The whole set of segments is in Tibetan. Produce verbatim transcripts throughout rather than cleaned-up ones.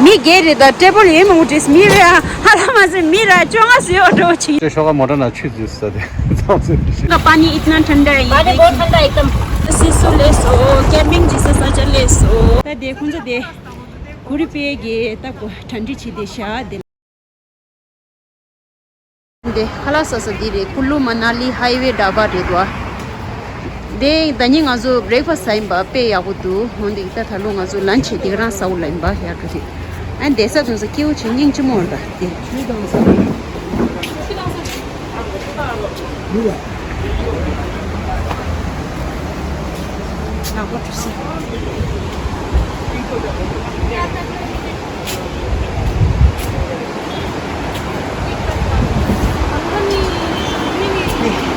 མི་སྒེར་རེད་ད། ཊེ་བལ་ཡོད་མང་པོ་བྲིས། མི་རེ་ཧ་ལ་མ་ཟེར། མི་ར་བཅོ་ལྔ་ཟེར་བ་འགྲོ་ཆི། ཤོག་ཁ་མོ་ཊ་ནང་ཆུ་འཛུལ་ས་དེ་ཚང་ཚོས་ཤེས། का पानी इतना ठंडा है, ये पानी देखिए। बहुत ठंडा है एकदम। सिसु लेसो, कैंपिंग जैसे सजा लेसो। ད་དེ་ཁོང་ཚོ་དེ་གུ་རི་པེ་གི་ད་གོ་གྲ་སྒྲིག་བྱེད་དེ་ཤ་དེ། འདི་ཁ་ལག་ཟ་ས་འདི་རེད། ཀུ་ལུ་མ་ན་ལི་ཧའི་ཝེ་ཌ་བྷ་རེད་བ། འདི་ད་ནི་ང་ཚོ་བྷི་རེག་ཕ་སི་ཟ་ཡིན་པ་དཔེ་ཡག་པོ་འདུག་འོན་ཏེ་ད་ད་ལོ་ང་ཚོ་ལན་ཆི་དེ་ག་རང་ཟ་འོ་ལ་ཡིན་པ་ཡག་གི་རེད། ཨ་འདི་ས་དུང་ས་སྐྱེའུ་ཆེ་སྙིང་ཆེ་མོ་རེད་ད་འདི།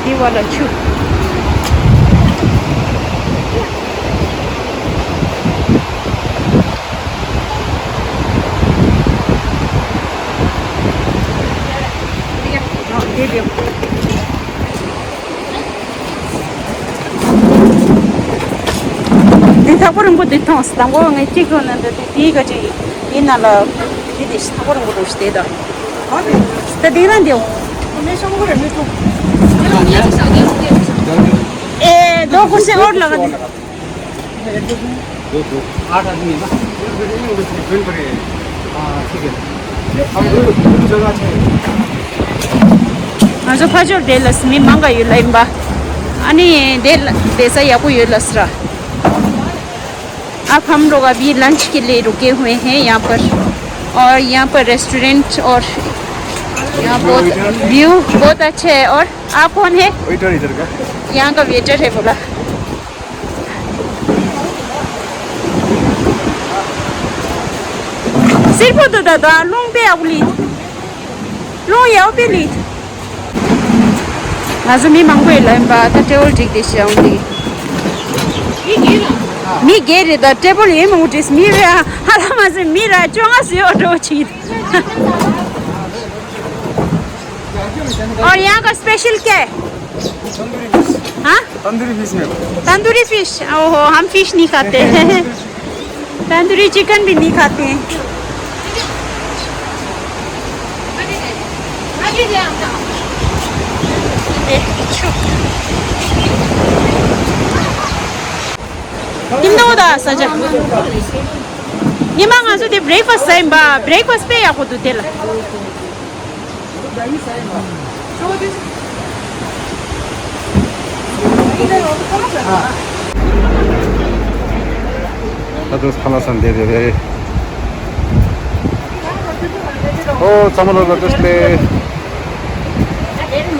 འདི་བ་ལ་ཆུ། འདི་བེའུ། འདི་ཐག་པ་རིང་པོ་འདི་མཐོང་། དང་པོ་ངས་གཅིག་འགྲོ་ན་འདི་དེ་དེའི་ག་ཅིག་ཡིན་ན་ལ། དེ་དེ་ཐག་པ་རིང་པོ་འགྲོ་ཞིག་དེ་དང་། ད་འདི་རང་འདི། ཨེ་दो कुर्सी और लगा दे। आठ आदमी है ना? हाँ, ठीक है। हम दो, दो जगह थे। ང་ཚོ་ཕ་ཇོར་དེ་ལ་མི་མང་ག་ཡོད་ལ་ཡིན་པ། ཨ་ནི་དེ་ལ་དེ་ས་ཡག་པོ་ཡོད་ལ་སྲ། आप हम लोग अभी लंच के लिए रुके हुए हैं यहाँ पर, और यहाँ पर रेस्टोरेंट और यहाँ बहुत व्यू बहुत अच्छा है। और आप कौन है? वेटर इधर का। यहाँ का वेटर है बोला। सिर्फ तो दादा लोंग पे अगली लोंग याओ पे ली। ང་ཚོ་མི་མང་པོ་ཡོད་ལ་ཡིན་པ། ད་ཊེ་བལ་སྒྲིག་དེ་ཤི་འོང་དེ། མི་སྒེར་རེད་ད། ཊེ་བལ་ཡོད་མང་པོ་བྲིས། མི་རེ་ཧ་ལ་མ་ཟེར། མི་ར་བཅོ་ལྔ་ཟེར་བ་འགྲོ་ཆི། और यहाँ का स्पेशल क्या है? हाँ? तंदूरी फिश है। तंदूरी फिश? ओहो, हम फिश नहीं खाते। तंदूरी चिकन भी नहीं खाते हैं। ཉི་མ་ང་ཚོ་དེ་བྷི་རེག་ཕ་སི་ཟ་ཡིན་པ། བྷི་རེག་ཕ་སི་དཔེ་ཡག་པོ་འདུག་དེ་ལ། ད་དུང་ཁ་ལག་ཟ་འདི་རེད་རེད། ཨོ་ཚང་མ་ལོ་ལ་བཀྲ་ཤིས་བདེ་ལེགས།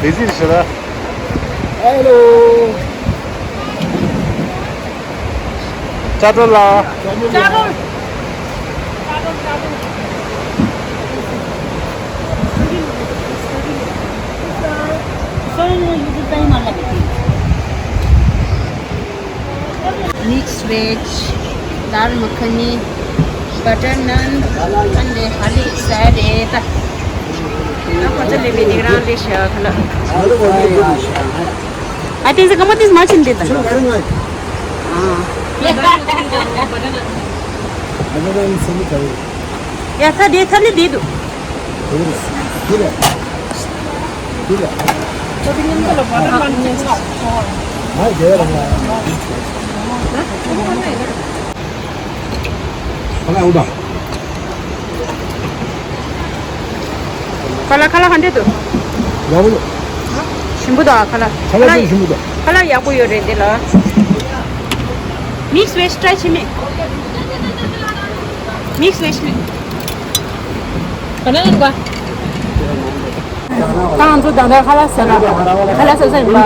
བདེ་སྐྱིད་ཞུ་ད། ཧེ་ལོ། ཅ་ཀྲོ་ལ། ཅ་ཀྲོ། मिक्स वेज, दाल मखनी, बटर नान, and खाली सैलेड। अब पता ले भी निगरान ले शा खला। I think the kamat is much in data. Ah. Ya, ta de thali de do. ཁ་ལག་ཁ་ལག་ག་འདྲ་འདུག་ཡག་པོ་འདུག་ཞིམ་པོ་འདུག་ཁ་ལག་ཁ་ལག་དེ་ཞིམ་པོ་འདུག་ཁ་ལག་ཡག་པོ་ཡོད་རེད་འདི་ལ། མིག་སི་ཝེཇ་ཊའི་བྱེད་མེད། མིག་སི་ཝེཇ་མེད། ག་ནས་ལེན་པ། ད་ང་ཚོ་ད་ལྟ་ཁ་ལག་ཟ་ན་ཁ་ལག་ཟ་ས་ཡིན་པ།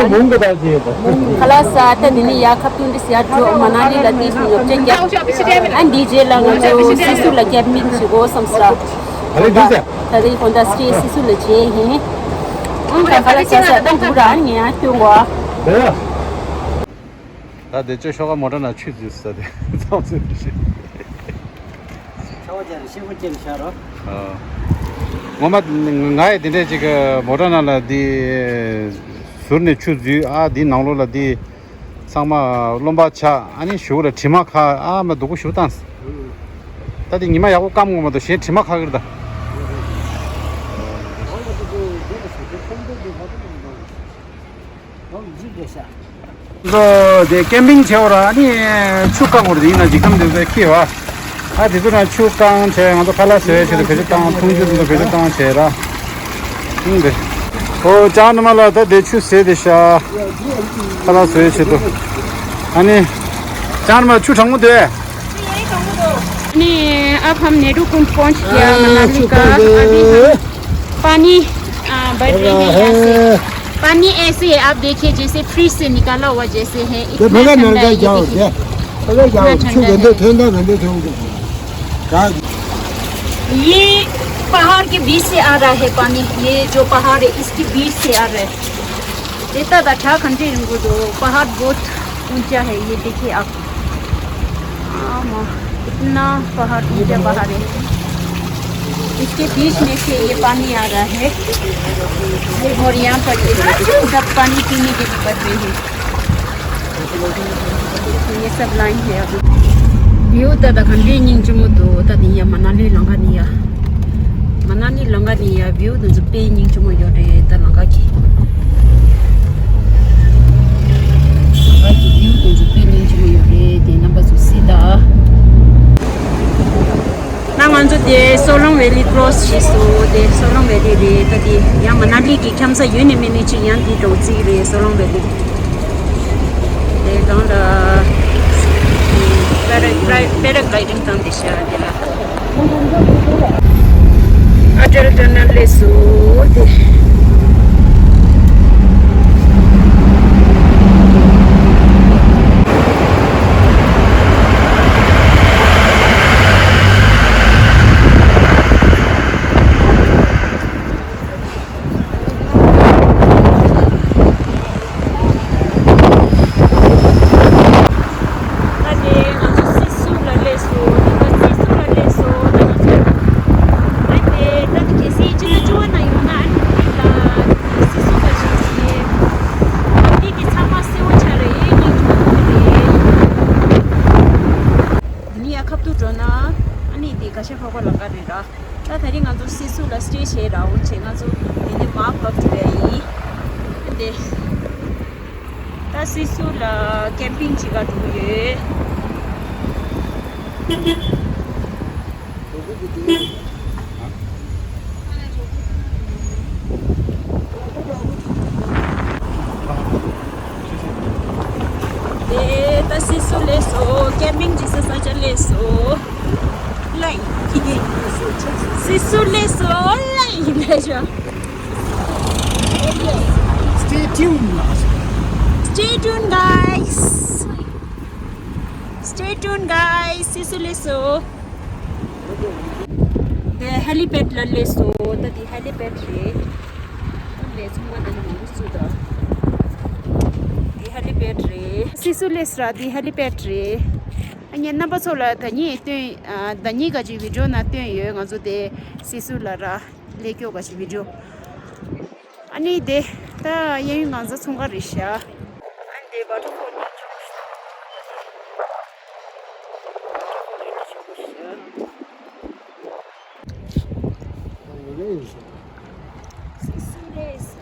ཁ་ལག་ཟ་ད་ནི་ནི་ཡ་ཁ་ཐུང་འདི་སི་ཡ་འགྲོ་མ་ན་ལི་ལ་དེ་སུ་ཉོ་ཆ་རྒྱག་ཨ་འདི་རྗེས་ལ་ང་ཚོ་སི་སུ་ལ་ཀེབ་མིག་ཞིག་གོ་བསམ་ས། ད་རེས་ཁོང་ད་སི་སི་སུ་ལ་བྱེད་ཡིན། ཨང་ད་ཁ་ལག་ཟ་ས་ད་འགྲོ་ར་ངས་ཡང་སྐྱོན་གོ། ད་དེ་ཅོ་ཤོག་ཁ་མོ་ཊ་ནང་ཆུ་འཛུལ་ས་དེ་ཚང་ཚོས་རེད། ཆ་བ་ཅན་ཤེས་པོ་ཅན་ཤ་རོ། ཨ། ངོ་མ་ང་ཡི་དེ་འདྲས་ཅིག་མོ་ཊ་ནང་ལ་དེ་ཟུར་ནས་ཆུ་འཛུལ་ཨ་དེ་ནང་ལོགས་ལ་དེ་ཚང་མ་རློན་པ་ཆགས་ཨ་ནི་གཞུག་ལ་དྲི་མ་ཁ་ཨ་མ་སྡུག་པོ་ཞུ་བཏང་། ད་དེ་ཉི་མ་ཡག་པོ་སྐམ་དགོས་མ་གཏོགས་གཞན་དྲི་མ་ཁ་ཁེར་ད། ཚོ་དེ་ཀེམ་པིང་བྱེད་འོ་ར་ནི་ཆུ་བཀང་འོ་ར་དེ་ཡིན་ན་འཇིགས་སྐམ་དེ་ཚོ་ཁེ་བ། ཨ་དེ་ཚོ་ན་ཆུ་བཀང་བྱས་ང་ཚོ་ཁ་ལག་བཟོས་བྱས་ཏེ་བེད་སྤྱོད་བཏང་འཐུང་ཆུ་དེ་ཚོ་བེད་སྤྱོད་བཏང་བྱས་ར། ཨུང་དེ། ཨོ་ཅང་ནུ་མ་ལ་ད་དེ་ཆུ་ཟེར་དེ་ཤ། ཁ་ལག་བཟོས་བྱས་ཏོ། ཨ་ནི། ཅང་ནུ་མ་ཆུ་གྲང་མོ་དེ། नहीं, अब हम नेहरू कुंड पहुंच गया, मनाली का। अभी हम पानी, आ, बढ़ रही है यहाँ से। पानी ऐसे है, आप देखिए, जैसे फ्रिज से निकाला हुआ जैसे है, इतना ठंडा है, ये देखिए। इतना ठंडा है। ये पहाड़ के बीच से आ रहा है पानी, ये जो पहाड़ है, इसके बीच से आ रहा है। इतना अच्छा कंट्री, पहाड़ बहुत ऊंचा है, ये देखिए आप। हाँ, माँ, इतना पहाड़, ऊंचा पहाड़ है। इसके बीच में से ये पानी आ रहा है और यहाँ पर ये सब पानी पीने के लिए पड़ रही है। ये सब लाइन है अभी। व्यू ད་ད་ག་འདྲའི་སྙིང་རྗེ་མོ་འདུག་ད་འདི་ཡ་མ་ན་ལི་ལམ་ཁ་འདི་ཡ། མ་ན་ལི་ལམ་ཁ་འདི་ཡ་བིའུ་འདི་ཚོ་དཔེ་སྙིང་རྗེ་མོ་ཡོད་རེད་ད་ལམ་ཁ་གི། ལམ་ཁ་གི་བིའུ་འདི་ཚོ་དཔེ་སྙིང་རྗེ་མོ་ཡོད་རེད་དེ་རྣམ་པ་ཚོ་གཟིགས་ད། ད་ང་ཚོ་དེ་སོ་ལོང་ཝེ་ལི་ཀྲོ་སི་བྱས་སོང་། དེ་སོ་ལོང་ཝེ་ལི་རེད། ད་དེ་ཡང་མ་ན་ལི་གི་འཁྱམ་ས་ཡོད་ནི་མེད་ནི་ཅིག་ཡང་དེ་འགྲོ་རྩིས་རེད། སོ་ལོང་ཝེ་ལི་དེ་སྒང་ལ་པེ་ར་གླའི་པེ་ར་གླའི་ཌིང་བཏང་དེ་ཤ་དེ་ལ་ཨ་ཊལ་ཊ་ནལ་ལས་སུ་དེ། ད་དེ་ང་ཚོ་སི་སུ་ལ་སླེབས་སོང་། ད་ལྟ་སི་སུ་ལ་སླེབས་སོང་། ད་ང་ཚོ་ཨ་དེ་ད་དེ་གལ་སྲིད་ཅི་ན་ཅོ་ན་ཡོང་ན་ཨ་ནི་ད་སི་སུ་ལ་ཅིག་ཅིག་ཨ་དེ་དེ་ཚང་མ་སེ་བོ་ཆ་རེད། ཡིན་ཅུ་རེད། དེ་ནི་ཡ་ཁབ་ཏུ་འགྲོ་ན་ཨ་ནི་དེ་ག་ཤ་ཕོ་བ་ལ་ག་རེད་ར། ད་ད་རིང་ང་ཚོ་སི་སུ་ལ་སི་ཊེ་བྱས་ར་འོང་བྱས་ང་ཚོ་དེ་ནི་མར་བབས་ཐུབ་ཡ་ཡིན། ཨ་དེ། ད་སི་སུ་ལ་ཀེམ་པིང་བྱེད་ག་འགྲོ་གི་ཡོད། དེ་ད་སི་སུ་སླེབས་སོང་། ཀེམ་པིང་བྱེད་ས་ས་ཆ་སླེབས་སོང་། ལའི། སི་སུ་སླེབས་སོང་། ལའི། Stay tuned, guys. Stay tuned, guys. Stay tuned, guys. སི་སུ་སླེབས་སོང་། དེ་ཧེ་ལི་པེཌ་ལ་སླེབས་སོང་། ད་དེ་ཧེ་ལི་པེཌ་རེད། དེ་ཚོང་པ་དེ་ནི་མང་པོ་བཙུགས་ད། དེ་ཧེ་ལི་པེཌ་རེད། སི་སུ་སླེབས་ར་དེ་ཧེ་ལི་པེཌ་རེད། ཨ་ངས་རྣམ་པ་ཚོ་ལ་ཟླ་ཉིན་སྟོན། ཨ་ཟླ་ཉིན་ག་ཅིག་བི་ཌི་ཡོ་ནང་སྟོན་ཡོད། ང་ཚོ་དེ་སི་སུ་ལ་ར་སླེབས་སྐྱོ་ག་ཅིག་བི་ཌི་ཡོ། ཨ་ནི་དེ་ད་གཡས་གཡོན་ང་ཚོ་ཚོང་ཁང་རེད་ཤག་ཨ་ནི་དེ་ཝ་ཊར་ཕོལ་ནས་ཆུ་བོ་ཞིག་དང་། ད་དེ་ཝ་ཊར་ཕོལ་ནས་ཆུ་བོ་ཞིག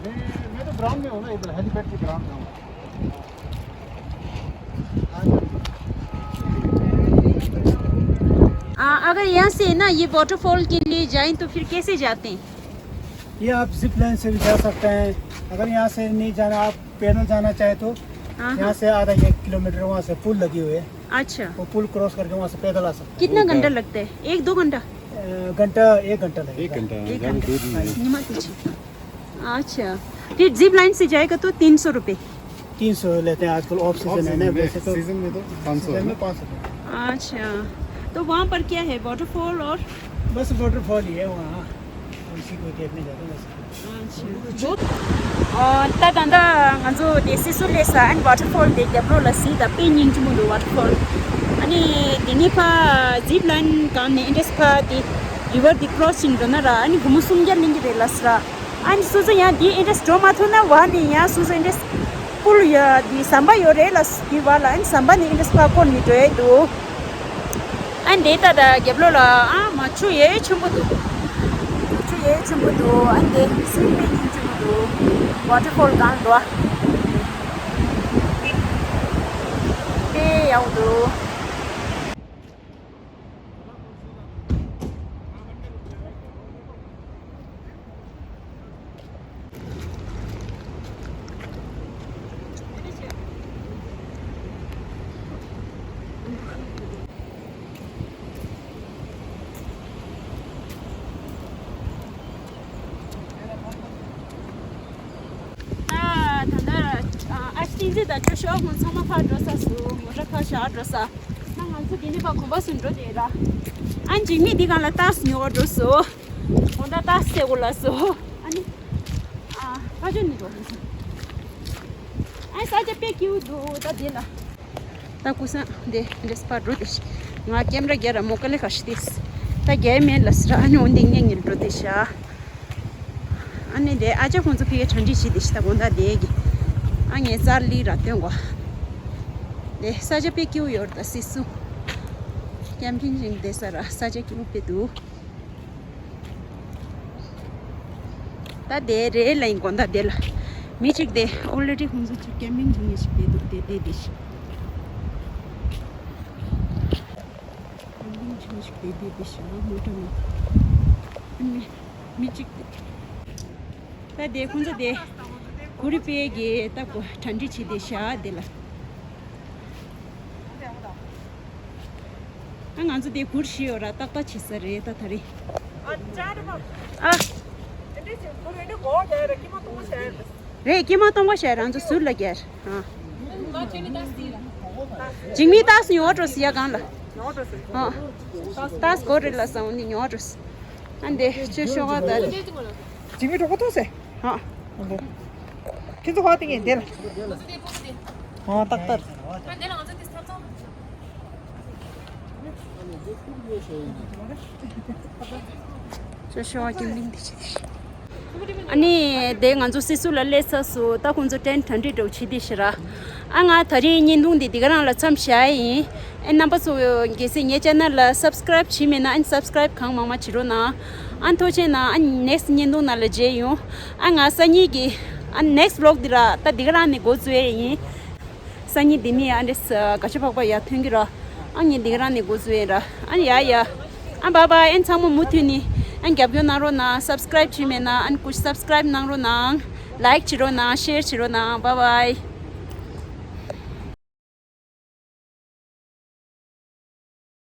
मैं, मैं तो ग्राउंड में हूँ ना, इधर हेलीपैड के ग्राउंड में हूँ। आ, अगर यहाँ से ना ये वाटरफॉल के लिए जाएं तो फिर कैसे जाते हैं? ये आप जिप लाइन से भी जा सकते हैं। अगर यहाँ से नहीं जाना, आप पैदल जाना चाहे तो हाँ, यहाँ हाँ। से आधा एक किलोमीटर वहाँ से पुल लगी हुई है। अच्छा। वो पुल क्रॉस करके वहाँ से पैदल आ सकते हैं। कितना घंटा लगता है? एक दो घंटा? अ, घंटा, एक घंटा लगेगा। एक घंटा, एक ज़्यादा घंटा। दूर नहीं है। निमा पीछे। अच्छा, फिर जिप लाइन से जाएगा तो तीन सौ रुपये। तीन सौ लेते हैं, आजकल ऑफ सीजन है ना, वैसे तो सीजन में तो पाँच सौ है सीजन में ना। पाँच सौ। अच्छा, तो वहाँ पर क्या है, वाटरफॉल और? बस वाटरफॉल ही है वहाँ, वैसे कोई देखने जाते हैं वैसे। अच्छा, बहुत। ཨོ། ད་ད་ད་ང་ཚོ་དེ་སི་སུ་སླེབས་ས་ཨན་ཝ་ཊར་ཕོལ་དེ་རྒྱབ་ལོགས་ལ་གཟིགས་དང་། དཔེ་སྙིང་རྗེ་མོ་འདུག་ཝ་ཊར་ཕོལ། ཨ་ནི་དེ་ནས་ཕ་ཛིབ་ལ་ཡིན་སྒང་ནས་ཨིན་ཌས་ཕ་དེ་རི་ཝར་དེ་ཀྲོ་སི་བྱས་འགྲོ་ན་ར། ཨ་ནི་སྒོར་མོ་སུམ་བརྒྱ་ལེན་གྱི་རེད་ལབ་སོང་ར། ཨ་ནི་སོ་སོ་ཡང་དེ་ཨིན་ཌས་འགྲོ་མ་ཐུབ་ན་བར་ནས་ཡང་སོ་སོ་ཨིན་ཌས་པུལ་ཡ་དེ་ཟམ་པ་ཡོད་རེད་ལབ་སོང་། དེ་བར་ལ་ཨ་ནི་ཟམ་པ་ནས་ཨིན་ཌས་ཕ་བསྐོར་ནས་འགྲོ་ཡས་འདུག་ཨ་འདི་ལྟ་ད་རྒྱབ་ལོགས་ལ་ཨ་མ་ཆུ་ཡེ་ཆེན་པོ་འདུག་ཆུ་ཡེ་ཆེན་པོ་འདུག་ཨ་འདི་སུའིམ་མིང་ཆེན་པོ་འདུག་ཝ་ཊར་ཕོལ་གང་འདུག་དཔེ་ཡག་པོ་འདུག་ད་ད་ལྟ་ཨ་ཏིང་ཙི་དང་ཅོ་ཤོ་ཁོང་ཚང་མ་ཕར་འགྲོ་ས་སུ་མོ་ཊ་ཁ་བཞག་འགྲོ་ས། ད་ང་ཚོ་འདི་ནས་ཕར་གོམ་པ་སུ་འགྲོ་དེ་ར། ཨ་འཇིགས་མེད་འདི་གང་ལ་ཏག་སུ་ཉོ་བ་འགྲོ་སོ། དགོང་དག་ཏག་སེ་གོ་ལ་སོ། ཨ་ནི་ཨ་ཕ་ཇོ་ནི་འགྲོ་ཨ་ས་ཆ་དཔེ་སྐྱིད་པོ་འདུག་ད་འདི་ལ། ད་ཀུ་སང་དེ་འདྲེས་པ་འགྲོ་དེ་ཤི། ང་ཀེམ་ར་རྒྱ་ར་མོ་ཀ་ལེ་ཁ་ཤི་དེས། ད་རྒྱ་མེད་ལ་སི་ར་ཨ་ནི་འོན་ཏེ་ངེད་གཉིས་འགྲོ་དེ་ཤ། ཨ་ནི་དེ་ཨ་ཅག་ཁོང་ཚོ་ཕི་གེ་གྲ་འགྲིག་ཤི་དེ་ཤི་ད་དགོང་ད་དེ་གི། ཨ་ངས་རྩར་ལི་ར་སྟོན་གོ། དེ་ས་ཆ་དཔེ་སྐྱིད་པོ་ཡོད་ད་སི་སུ། ཀེམ་པིང་ཅིང་དེ་ས་ར་ས་ཆ་སྐྱིད་པོ་དཔེ་འདུག་ད་དེ་རེད་ལ་ཡིན་དགོང་ད་དེ་ལ། མི་གཅིག་དེ་ཨོ་ལེ་ཌི་ཁོང་ཚོ་ཚུར་ཀེམ་པིང་བྱེད་མཁན་ཞིག་བསྡད་འདུག་དེ་དེ་དེ་ཞིག་ཀེམ་པིང་བྱེད་མཁན་ཞིག་བསྡད་དེ་དེ་ཞིག་མོ་ཊ་མི་མི་མི་གཅིག་དེ། ད་དེ་ཁོང་ཚོ་དེ་གུ་རི་པེ་གི་ད་གོ་གྲ་སྒྲིག་བྱེད་དེ་ཤ་དེ་ལ། ཨ་ང་ཚོ་དེ་གུར་ཞིག་ཡོད་ར་ཏག་ཏག་བྱེད་ས་རེད་ད་ད་རེད། ཨ། རེད་སྐྱེས་མ་སྟོང་པ་བྱས་རང་ཚོ་ཟུར་ལ་རྒྱལ། ཨ། འཇིགས་མེད་ཏག་སུ་ཡོང་འགྲོ་སི་ཡ་གང་ལ། ཨ། ཏག་སྒོ་རེད་ལ་སང་ནི་ཡོང་འགྲོ་སི། ཨ་འདི་ཆོས་ཤོག་ག་ད་རེད། འཇིགས་མེད་གྲོགས་པོ་ཐུག་སེ། ཨ། ཁྱེད་ཚོ་ཧ་ཏིང་ངེ་འདེ་ལ། ཨ་ཏག་ཏག་ཅོ་ཤོ་ཀིམ་ལིང་དེ་ཆེ། ཨ་ནི་དེ་ང་ཚོ་སི་སུ་ལ་སླེབས་ཚར་སོང་། ད་ཁོང་ཚོ་ཏྲེན་གྲ་སྒྲིག་འགྲོ་བྱེད་དེ་ཤི་ར། ཨ་ང་ད་རིང་བརྙན་ཐུང་འདི་འདི་ག་རང་ལ་མཚམས་བཞག་ཡིན། ཨེ་རྣམ་པ་ཚོ་གལ་སྲིད་ངའི་ཅེ་ནལ་ལ་སབ་སི་ཀ་རེབ་བྱས་མེད་ན་ཨ་ནི་སབ་སི་ཀ་རེབ་གང་མང་མང་བྱེད་རོགས་གནང་། ཨ་ནི་ཐུགས་རྗེ་གནང་། ཨ་ནི་ནེག་སི་ཊི་བརྙན་ཐུང་ནང་ལ་མཇལ་ཡོང་། ཨ་ང་སང་ཉིན་གྱི་ཨ་ནི་ནེག་སི་ཊི་བི་ལོག་འདི་ར་ད་འདི་ག་རང་ནས་འགོ་འཛུགས་ཡས་ཡིན། སང་ཉིན་འདི་ནས་ཨ་འདྲས་ག་ཆ་འཕགས་པ་ཡར་ཐོན་གྱི་ར། ཨ་ངས་འདི་ག་རང་ནས་འགོ་འཛུགས་ཡིན་ར། ཨ་ཡ་ཡ། ཨ་བཱའི་བཱའི། ཨ་ཚང་མ་མུ་མཐུད་ནས་ཨ་རྒྱབ་སྐྱོར་གནང་རོགས་གནང་། སབ་སི་ཀ་རེབ་བྱས་མེད་ན་ཨ་ཀུ་སབ་སི་ཀ་རེབ་གནང་རོགས་གནང་། ལའིག་བྱེད་རོགས་གནང་། ཤེར་བྱེད་རོགས་གནང་། བཱའི་བཱའི།